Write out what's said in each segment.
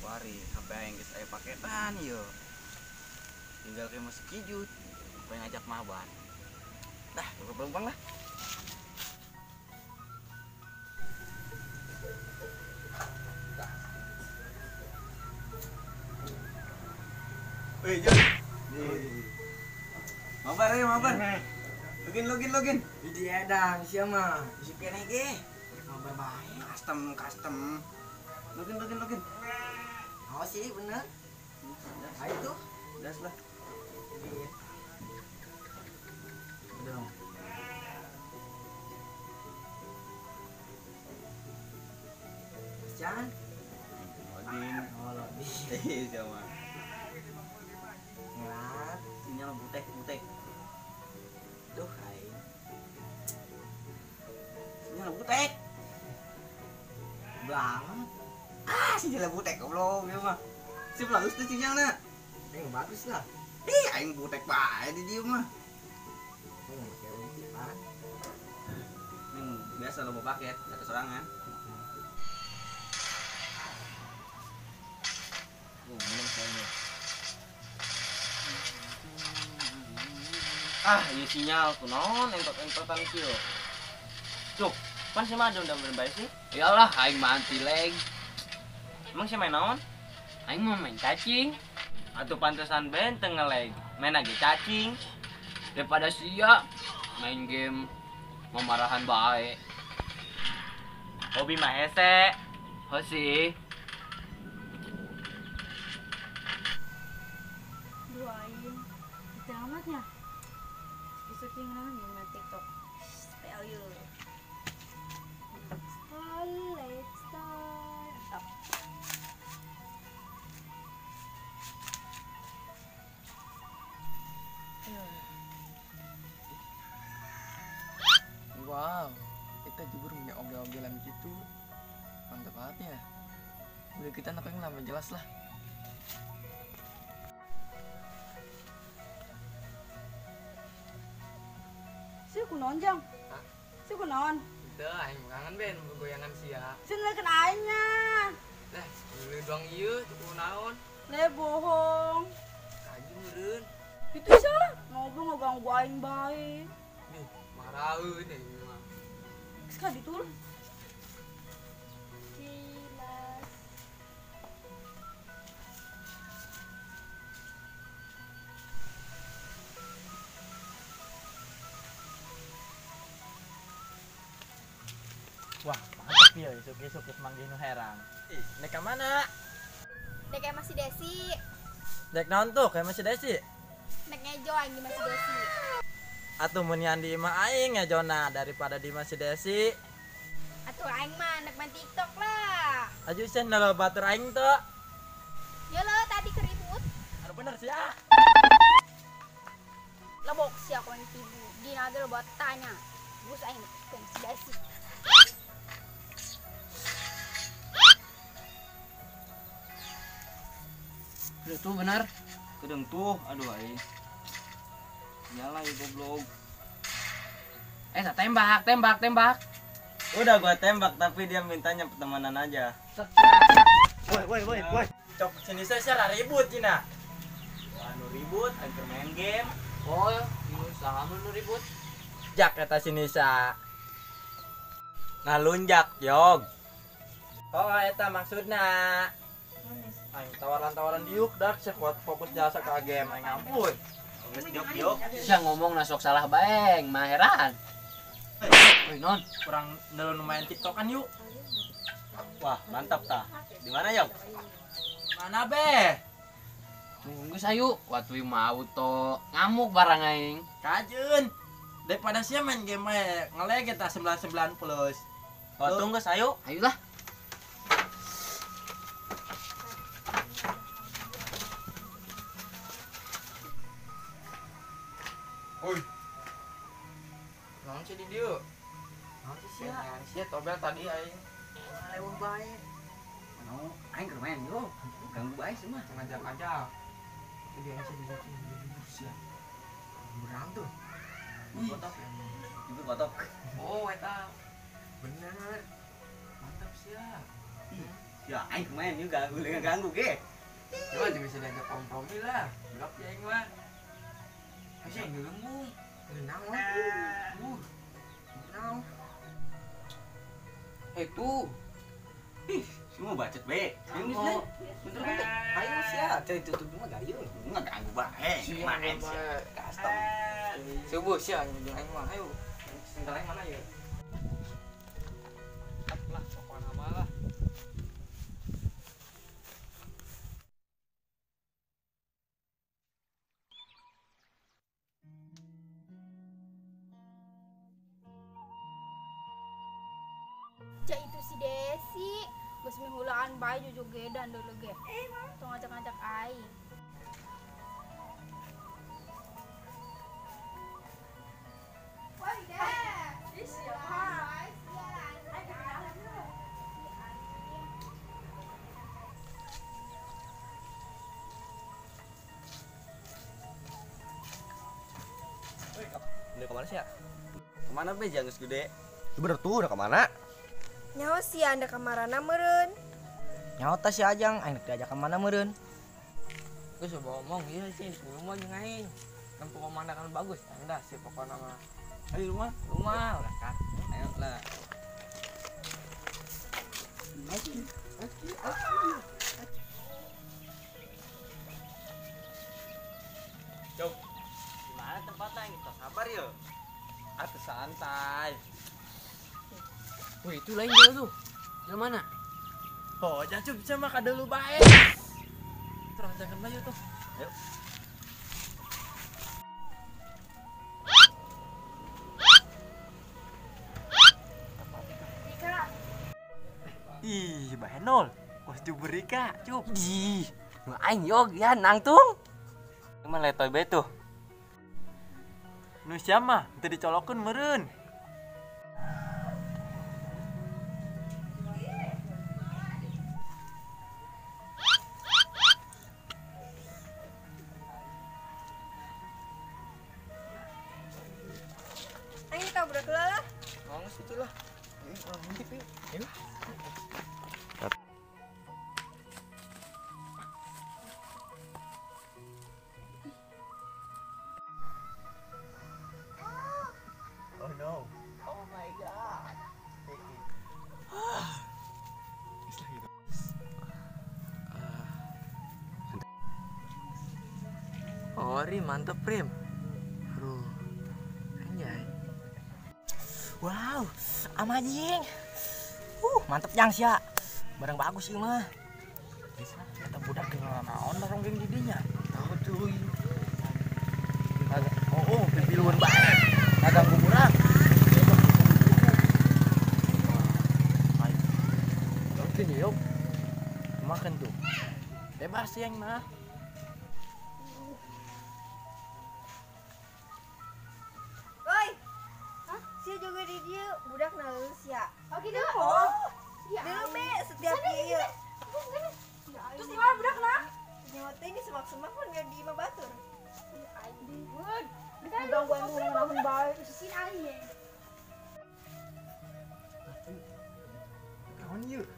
Wari, HP aing geus aya paketan ieu. Tinggal ke masih kijut, pengen ngajak mabar. Dah, pelumpang lah. Woi, Jun. Mabar ayo mabar. Login login login. Di edang sia mah. Isi kene ge. Mabar bae. Custom custom. Login login login. Oh sih bener. Ayo tuh. Das lah. Iya. Udah. Jangan. Loading. Oh, loading. Iya sama. Ngelat. Sinyal butek-butek. Duh, aing. Sinyal butek. Banget. Ah, sinyal butek goblok ieu mah. Sip bagus tuh sinyalna. Bagus lah. Ih, aing butek bae di dieu mah. Make ulti, Pak. Biasa lo bawa paket, ada sorangan. Minum soalnya. Ah, ieu sinyal kunaon entot-entotan kieu. Cuk, pan si mah udah bae sih. Iyalah, aing mah anti lag. Emang sih main naon? Aing mah main cacing. Atuh pantesan ben teu ngelag, main lagi cacing. Daripada sia main game memarahan bae. Hobi mah hese. Oh sih. Duh aing, itu amatnya. Besok yang naon ya main TikTok. Spell yuk. Start, let's start. Stop. Wow, kita jebur punya ogel-ogelan gitu. Mantap banget ya. Udah kita napain lama jelas lah. Si kunaon jang? Si kunaon? Udah, aing kangen ben goyangan sia. Si nelekeun aingnya. Lah, lu doang ieu teu kunaon. Le bohong. Kaji meureun. Itu salah. Ngobrol ngeganggu aing bae. Nih, maraheun aing mah. Sekali ditul. Cilas. Wah, mantep ya, isuk-isuk geus manggih nu herang. Ih, nek ka mana? Dek kayak masih Desi. Dek naon tuh kayak masih Desi? Nek ngejo aing di masih Desi. Atuh mun di imah aing ngejona daripada di masih Desi. Atuh aing mah nek main TikTok lah. Aju sen nalo batur aing tuh. Ya lo tadi keribut. Aduh bener sih ah. Lebok sih aku yang tibu. Dina ge lo buat tanya. Bus aing ke masih Desi. Itu benar. Kedeng tuh, aduh aing. Nyala ya goblok. Tembak, tembak, tembak. Udah gua tembak tapi dia mintanya pertemanan aja. Woi, woi, woi, woi. Cok sini saya ribut cina. Wah, nu ribut, aing main game. Oh, nu saha nu ribut? Jak eta si Nisa. Ngalunjak, Yog. Oh, eta maksudna. Aing tawaran-tawaran diuk dak sekuat fokus jasa ke game aing ampun. Geus jok jok. Sia ngomong nasok salah bae, mah heran. Woi non, kurang ndelon main TikTok kan yuk. Wah, mantap tah. Di mana, Yog? Mana be? Tunggu ayo, waktu mau auto ngamuk barang aing. Kajun. Daripada sia main game ae, ngeleg eta 99 plus. Oh, tunggu ayo. Ayolah. Oi. Naon sih di dieu? Naon sih sia? Sia tobel tadi aing. Lewat bae. Ano, aing keur main yo. Ganggu bae semua. Ngajak-ngajak. Tadi aing sih di sia. Berang tuh. Kotok. Itu kotok. Oh, eta. Bener. Mantap sia. Ya aing main juga ganggu ganggu ge. Coba aja bisa diajak kompromi lah. Blok ya aing mah. Aing ngelembung. Ngenang lah. Ngenang. Itu. Ih, semua bacot be. Ayo bentar-bentar. Ayo sia, cari tutup mah gayung. Enggak ganggu bae. Main sia. Custom. Subuh sia jeung aing mah ayo. Sendal aing mana ya? Lah, pokokna mah lah. Cak itu si Desi, geus mihulaan bae jojogedan dulu ge. Tong ngajak-ngajak aing. Woi, Des. Ih, siapa? Udah kemana sih ya? Kemana be jangan gede? Bener tuh udah kemana? Nyaho sih anda kamarana meureun. Nyaho tah si Ajang aing diajak ka mana meureun. Geus coba omong ieu sih rumah jeung aing. Nempo pemandangan bagus anda sih pokona mah. Ayo rumah, rumah udah kan. Ayo lah. Cok. Gimana tempatnya yang kita sabar yo? Atuh santai. Wih, itu lain dia tuh. Jalan mana? Oh, jangan bisa mah kada lu bae. Terus jangan bae tuh. Ayo. Ih, bae nol. Kos diberi kak, cup. Ih, nu aing yog ya nangtung. Emang letoy bae tuh. Nu siapa? Teu dicolokeun meureun. Aing tabrak lah. Nangis itulah. Orang ngintip yuk. Ayo. Oh no. Oh my god. Oh, Rim, mantep Rim. Aduh. Anjay. Wow, amazing. Mantep jang sia. Barang bagus ieu mah. Eta budak geus naon dorong geng di dinya. Tahu cuy. Oh, pipiluan bae. Kagak urang. Oke, yuk. Makan tuh. Bebas yang mah. Woi. Hah? Sia juga di dia budak nalus ya. Oh gitu. Oh. Ya. Dulu be setiap ieu. Terus di mana budak lah? Nyawa teh ini semak-semak pun biar di imah batur. Gangguan ngurahun bae usisin aing ye. Kawan yuk.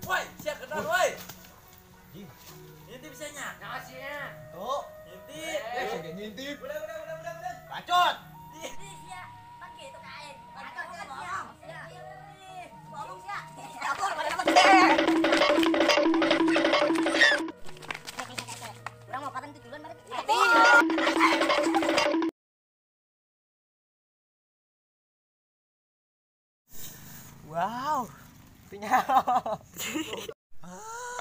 Woi, sia kenal woi. Ngintip bisanya. Ngasihnya. Tuh, ngintip. Eh, ngintip. Udah. Bacot. Sia, pake itu ka aing. Bacot sia. Bohong sia. Urang mau patang tujuan mari. Wow. Punya.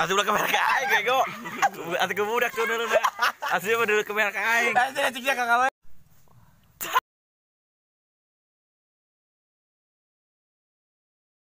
Atuh ulah kamera ka aing bego. Atuh ke budak tuh dulu. Atuh mah dulu kamera ka aing. Anjir cik ka kawe.